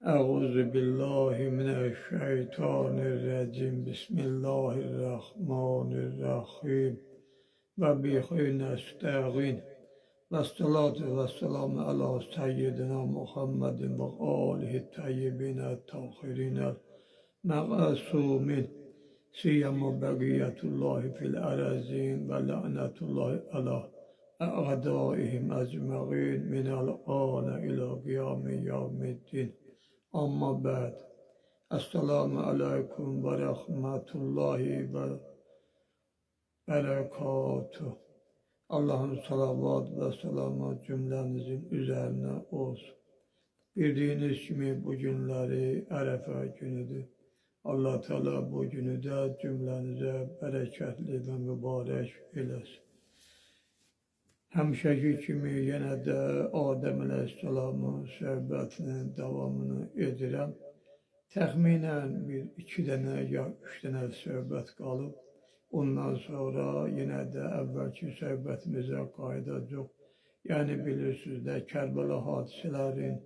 Euzu billahi mineşşeytanirracim. Bismillahirrahmanirrahim. Ve bihi nesta'in. Ve salatu ve selamu ala seyyidina Muhammedin ve alihi tayyibine tahirin ma'asumin. Siyama bagiyatullahi fil arazin ve la'natullahi ala a'daihim ecma'in minel âne ila kıyami yevmiddin. Amma ba'd. Esselamu aleyküm ve rahmetullahi ve berekatuh. Allah'ın salavat ve selamı cümlenizin üzerine olsun. Bildiğiniz kimi bu günleri Arefe günüdür. Allah Teala bu günü de cümlenize bereketli ve mübarek eylesin. Həmişəki kimi yenə də Adəm əleyhissalamın söhbətinin davamını edirəm. Təxminən bir iki dənə ya üç dənə söhbət qalıb. Ondan sonra yenə də əvvəlki söhbətimizə qayıdacaq. Yəni bilirsiniz də Kərbəla hadisələrin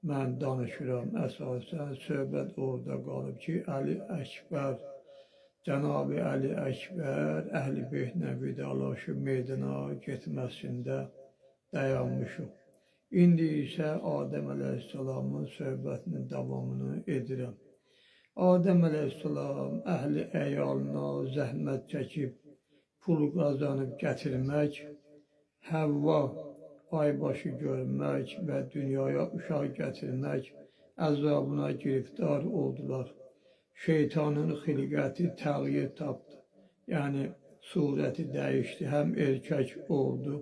mən danışıram. Əsasən söhbət orada qalıb ki, Əli Əkbər, Cənab-ı Əli Əkbər Əhl-i Beytlə vidalaşıb meydana getməsində dayanmışıq. İndi isə Adəm əleyhissalamın söhbətinin davamını edirəm. Adəm əleyhissalam əhli əyalına zəhmət çəkib pul qazanıb gətirmək, Həvva aybaşı görmək və dünyaya uşaq gətirmək əzabına giriftar oldular. Şeytanın xilqəti təğyir tapdı. Yəni surəti dəyişdi, həm erkək oldu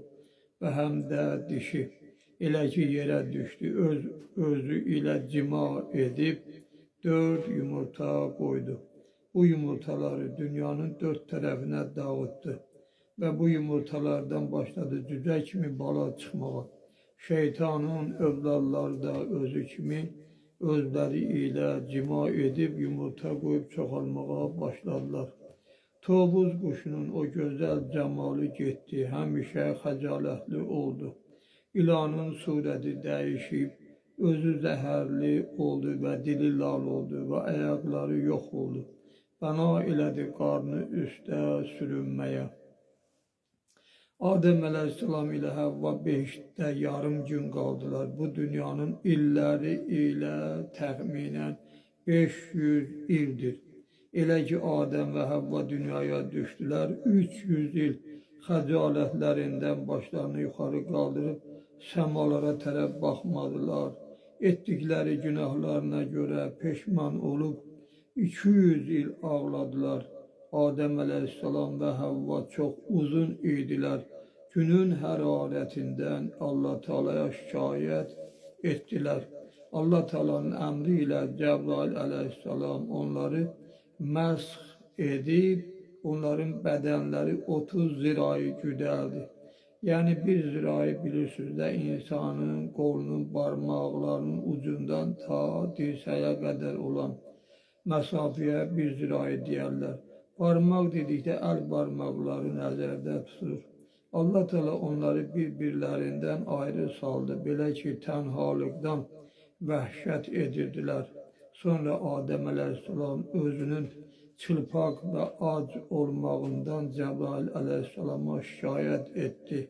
və həm də dişi. Elə ki yerə düşdü, öz özü ilə cima edib 4 yumurta qoydu. Bu yumurtaları dünyanın 4 tərəfinə dağıtdı və bu yumurtalardan başladı cücə kimi bala çıxmağa. Şeytanın övladları da özü kimi özləri ilə cima edib yumurta qoyub çoxalmağa başladılar. Tovuz quşunun o gözəl cəmalı getdi, həmişə xəcalətli oldu. İlanın surəti dəyişib, özü zəhərli oldu və dili lal oldu və ayaqları yox oldu. Bəna elədi qarnı üstə sürünməyə. Adəm əleyhissalam ilə Həvva behiştdə yarım gün qaldılar. Bu dünyanın illəri ilə təxminən 500 ildir. Elə ki Adəm və Həvva dünyaya düşdülər, 300 il xəcalətlərindən başlarını yuxarı qaldırıb səmalara tərəf baxmadılar. Etdikləri günahlarına görə peşman olub 200 il ağladılar. Adəm əleyhissalam və Həvva çox uzun idilər. Günün hərarətindən Allah Teala'ya şikayət etdilər. Allah Teala'nın əmri ilə Cəbrail əleyhissalam onları məsx edib, onların bədənləri 30 zirayı güdəldi. Yəni bir zirayı bilirsiniz də insanın qolunun barmaqlarının ucundan ta dirsəyə qədər olan məsafəyə bir zirayı deyərlər. Barmaq dedikdə əl barmaqları nəzərdə tutulur. Allah Teala onları bir-birlərindən ayrı saldı. Belə ki, tənhalıqdan vəhşət edirdilər. Sonra Adəm əleyhissalam özünün çılpaq və ac olmağından Cəbrail əleyhissalama şikayət etdi.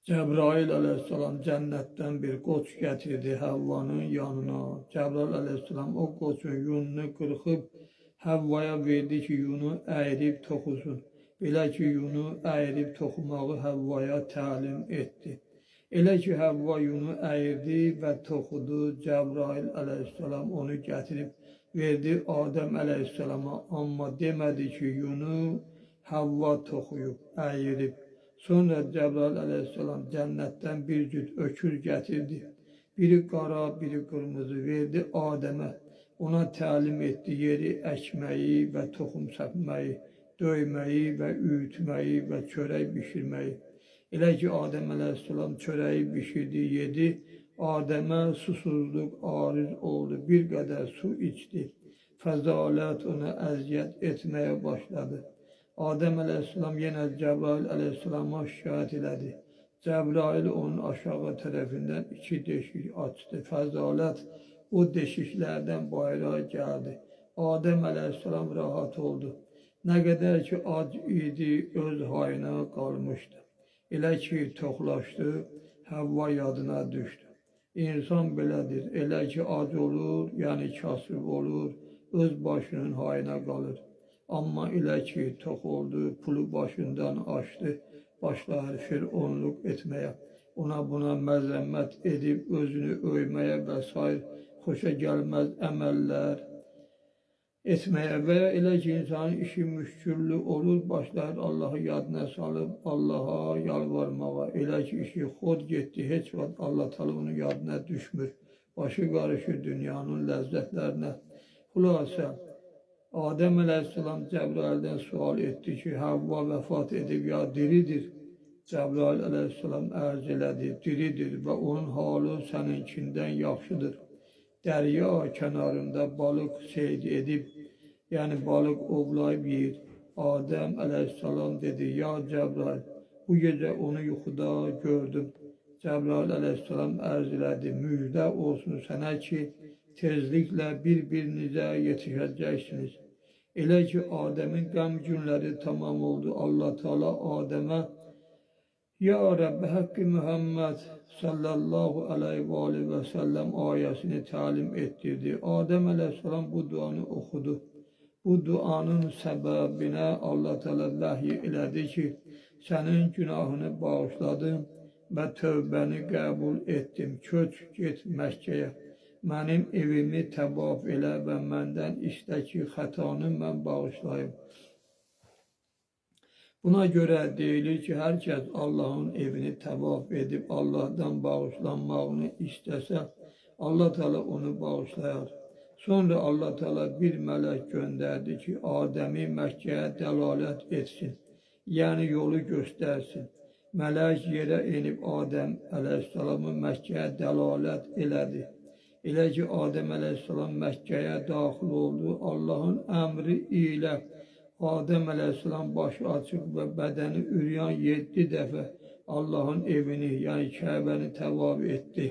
Cəbrail əleyhissalam cənnətdən bir qoç gətirdi Həvvanın yanına. Cəbrail əleyhissalam o qoçun yununu qırxıb Həvvaya verdi ki, yunu əyirib toxusun. Belə ki, yunu əyirib toxumağı Həvvaya təlim etdi. Elə ki, Həvva yunu əyirdi və toxudu, Cəbrail əleyhissalam onu gətirib verdi Adəm əleyhissalama, amma demədi ki, yunu Həvva toxuyub, əyirib. Sonra Cəbrail əleyhissalam cənnətdən bir cüt öküz gətirdi. Biri qara, biri qırmızı verdi Adəmə. Ona təlim etdi yeri əkməyi və toxum səpməyi, döyməyi və üyütməyi və çörək bişirməyi. Elə ki, Adəm əleyhissalam çörəyi bişirdi, yedi, Adəmə susuzluq ariz oldu, bir qədər su içdi. Fəzalət ona əziyyət etməyə başladı. Adəm əleyhissalam yenə Cəbrail əleyhissalama şikayət elədi. Cəbrail onun aşağı tərəfindən iki deşik açdı. Fəzalət o deşiklərdən bayıra gəldi. Adəm əleyhissalam rahat oldu. Nə qədər ki ac idi, öz hayına qalmışdı. Elə ki toxlaşdı, Həvva yadına düşdü. İnsan belədir, elə ki ac olur, yəni kasıb olur, öz başının hayına qalır. Amma elə ki tox oldu, pulu başından aşdı, başlar fironluq etməyə, ona buna məzəmmət edib özünü öyməyə və sair xoşa gəlməz əməllər etməyə və ya elə ki insanın işi müşküllü olur, başlar Allahı yadına salıb Allaha yalvarmağa. Elə ki işi xod getdi, heç vaxt Allah Teala onun yadına düşmür. Başı qarışır dünyanın ləzzətlərinə. Xülasə, Adəm əleyhissalam Cəbraildən sual etdi ki, Həvva vəfat edib ya diridir? Cəbrail əleyhissalam ərz elədi, diridir və onun halı səninkindən yaxşıdır. Dərya kənarında balıq seyd edib, yəni balıq ovlayıb yeyir. Adəm əleyhissalam dedi, ya Cəbrail, bu gecə onu yuxuda gördüm. Cəbrail əleyhissalam ərz elədi, müjdə olsun sənə ki, tezliklə bir-birinizə yetişəcəksiniz. Elə ki, Adəmin qəm günləri tamam oldu. Allah Teala Adəmə, Ya Rabbi, Haqqı Muhammed sallallahu aleyhi ve aleyhi ve sellem ayəsini təlim etdirdi. Adəm əleyhissalam bu duanı oxudu. Bu duanın səbəbinə Allah Teala vəhy elədi ki, sənin günahını bağışladım və tövbəni qəbul etdim. Köç get Məkkəyə. Mənim evimi təvaf elə və məndən istə ki, xətanı mən bağışlayım. Buna görə deyilir ki, hər kəs Allahın evini təvaf edib Allahdan bağışlanmağını istəsə, Allah Teala onu bağışlayar. Sonra Allah Teala bir mələk göndərdi ki, Adəmi Məkkəyə dəlalət etsin, yəni yolu göstərsin. Mələk yerə enib Adəm əleyhissalamı Məkkəyə dəlalət elədi. Elə ki, Adəm əleyhissalam Məkkəyə daxil oldu, Allahın əmri ilə Adəm əleyhissalam başı açıq və bədəni üryan 7 dəfə Allahın evini, yəni Kəbəni təvaf etdi.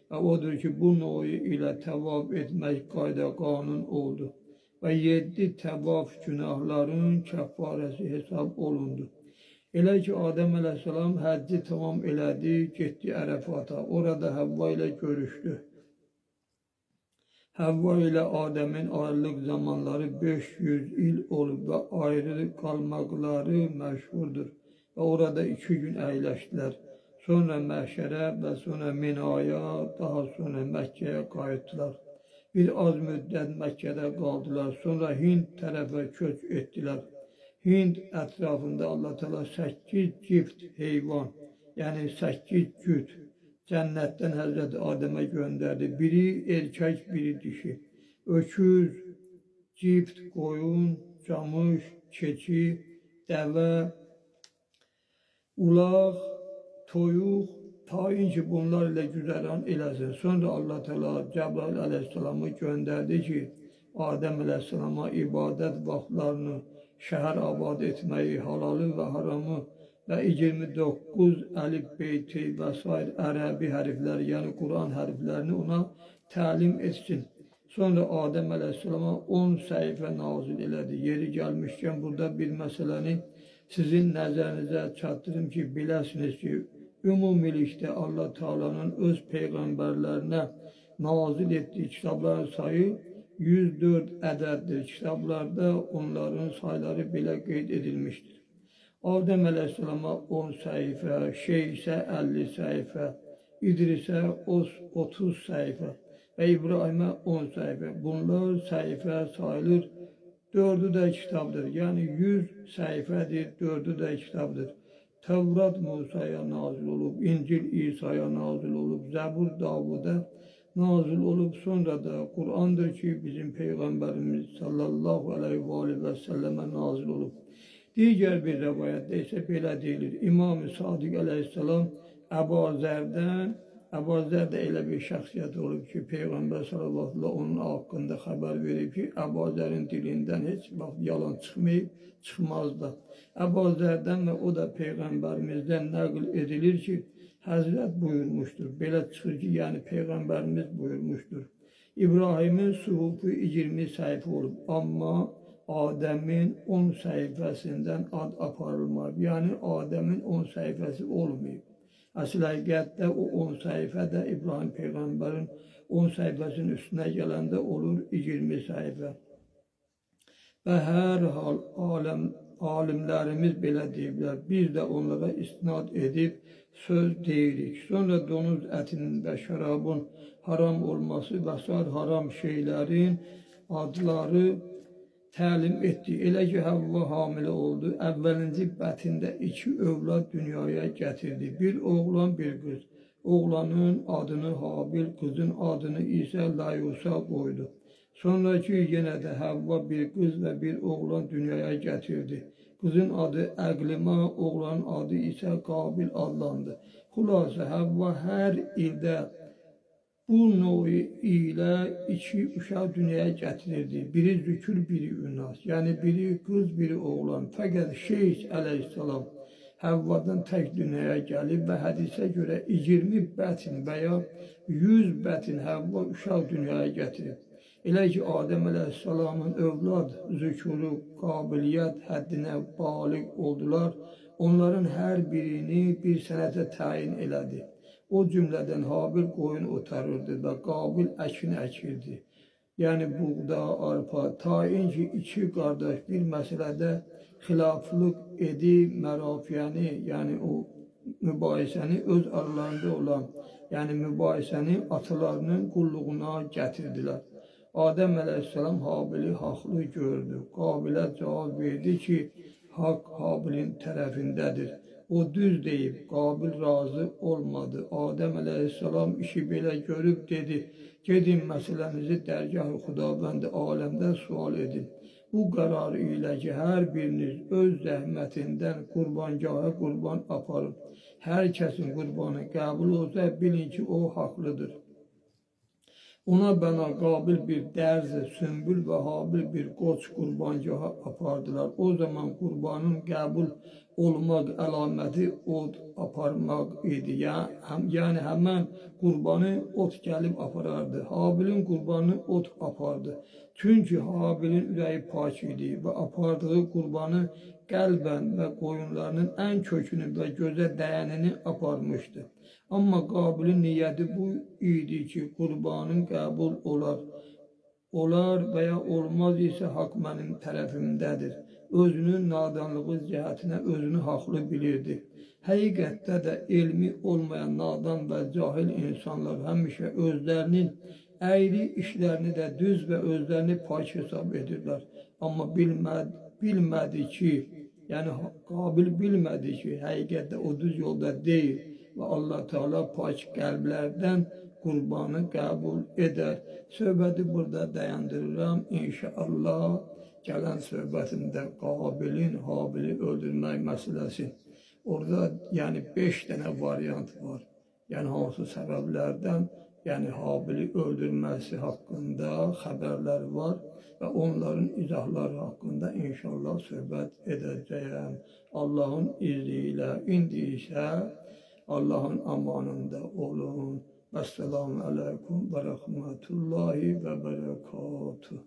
Və odur ki, bu noyu ilə təvaf etmək qayda qanun oldu. Və 7 təvaf günahların kəffarəsi hesab olundu. Elə ki, Adəm əleyhissalam həcci tamam elədi, getdi Ərəfata. Orada Həvva ilə görüşdü. Həvva ilə Adəmin ayrılıq zamanları 500 il olub və ayrı qalmaqları məşhurdur. Və orada 2 gün əyləşdilər. Sonra Məhşərə və sonra Minaya, daha sonra Məkkəyə qayıtdılar. Bir az müddət Məkkədə qaldılar. Sonra Hind tərəfə köç etdilər. Hind ətrafında Allah Teala 8 cift heyvan, yəni 8 cüt cənnətdən Həzrəti Adəmə göndərdi. Biri erkək, biri dişi. Öküz, cift, qoyun, camış, keçi, dəvə, ulaq, toyuq, tayin ki bunlar ilə güzəran eləsin. Sonra Allah Teala Cəbrail əleyhissalamı göndərdi ki, Adəm əleyhissalama ibadət vaxtlarını, şəhər abad etməyi, halalı və haramı və 29 əlif beyti və sair ərəbi hərfləri, yəni Quran hərflərini ona təlim etsin. Sonra Adəm əleyhissalama 10 səhifə nazil elədi. Yeri gəlmişkən burada bir məsələni sizin nəzərinizə çatdırım ki, biləsiniz ki, ümumilikdə Allah Teala'nın öz peyğəmbərlərinə nazil etdiyi kitabların sayı 104 ədəddir. Kitablarda onların sayları belə qeyd edilmişdir. Adəm əleyhissalama 10 səhifə, Şeysə 50 səhifə, İdrisə 30 səhifə və İbrahimə 10 səhifə. Bunlar səhifə sayılır. 4-ü də kitabdır. Yəni 100 səhifədir, 4-ü də kitabdır. Tevrat Musa'ya nazil olub, İncil İsa'ya nazil olub, Zəbur Davuda nazil olub. Sonra da Kur'an'dır ki, bizim Peyğəmbərimiz sallallahu aleyhi ve aleyhi ve selleme nazil olub. Digər bir rəvayətdə isə belə deyilir. İmam-ı Sadiq əleyhissalam Əbu Zərdən, Əbu Zər də elə bir şəxsiyyət olub ki, Peyğəmbər sallallahu aleyhi onun haqqında xəbər verib ki, Əbu Zərin dilindən heç vaxt yalan çıxmayıb, çıxmaz da. Əbu Zərdən və o da Peyğəmbərimizdən nəql edilir ki, Həzrət buyurmuşdur. Belə çıxır ki, yəni Peyğəmbərimiz buyurmuşdur. İbrahimin suhufu 20 səhifə olub, amma Adəmin 10 səhifəsindən ad aparılmayıb. Yəni Adəmin 10 səhifəsi olmayıb. Əsl həqiqətdə o 10 səhifə də İbrahim Peyğəmbərin 10 səhifəsinin üstünə gələndə olur 20 səhifə. Və hər hal alimlərimiz belə deyiblər. Biz də onlara istinad edib söz deyirik. Sonra donuz ətinin və şərabın haram olması və sair haram şeylərin adları təlim etdi. Elə ki, Həvva hamilə oldu. Əvvəlinci bətində 2 övlad dünyaya gətirdi. Bir oğlan, bir qız. Oğlanın adını Habil, qızın adını isə Layusa qoydu. Sonraki yenə də Həvva bir qız və bir oğlan dünyaya gətirdi. Qızın adı Əqlima, oğlanın adı isə Qabil adlandı. Xülasə, Həvva hər ildə bu növ ilə 2 uşaq dünyaya gətirirdi. Biri zükür, biri ünas. Yəni biri qız, biri oğlan. Fəqət Şeyx əleyhissalam Həvvadan tək dünyaya gəlib və hədisə görə 20 bətin və ya 100 bətin Həvva uşaq dünyaya gətirib. Elə ki, Adəm əleyhissalamın övlad zükuru qabiliyyət həddinə baliq oldular, onların hər birini bir sənətə təyin elədi. O cümlədən Habil qoyun otarırdı və Qabil əkin əkirdi. Yəni buğda, arpa, ta ki iki qardaş bir məsələdə xilaflıq edib mərafiyəni, yəni o mübahisəni öz aralarında olan, yəni mübahisəni atalarının qulluğuna gətirdilər. Adəm əleyhissalam Habili haqlı gördü. Qabilə cavab verdi ki, haqq Habilin tərəfindədir. O düz deyib, Qabil razı olmadı. Adəm əleyhissalam işi belə görüb dedi, gedin məsələnizi dərgah-ı Xudavənd aləmdən sual edin. Bu qərar ilə ki, hər biriniz öz zəhmətindən qurbangaha qurban aparın. Hər kəsin qurbanı qəbul olsa, bilin ki, o haqlıdır. Ona bəna Qabil bir dərz, sümbül və Habil bir qoç qurbangaha apardılar. O zaman qurbanın qəbul olmaq əlaməti od aparmaq idi. Yəni həmən qurbanı ot gəlib aparardı. Habilin qurbanını ot apardı. Çünki Habilin ürəyi pak idi və apardığı qurbanı qəlbən və qoyunlarının ən kökünü və gözə dəyənini aparmışdı. Amma Qabilin niyyəti bu idi ki, qurbanın qəbul olar və ya olmaz isə haqq mənim tərəfimdədir. Özünün nadanlığı cəhətinə özünü haqlı bilirdi. Həqiqətdə də elmi olmayan nadan və cahil insanlar həmişə özlərinin əyri işlərini də düz və özlərini pak hesab edirlər. Amma bilmədi ki, yəni Qabil bilmədi ki, həqiqətdə o düz yolda deyil və Allah Teala pak qəlblərdən qurbanı qəbul edər. Söhbəti burada dayandırıram. İnşallah gələn söhbətimdə Qabilin Habili öldürmək məsələsi. Orada yəni 5 dənə variant var. Yəni hansı səbəblərdən, yəni Habili öldürməsi haqqında xəbərlər var və onların izahları haqqında inşallah söhbət edəcəyəm. Allahın izni ilə. İndi isə Allahın amanında olun. Vəsselamu aleykum və rəhmətullahi və bərəkatuhu.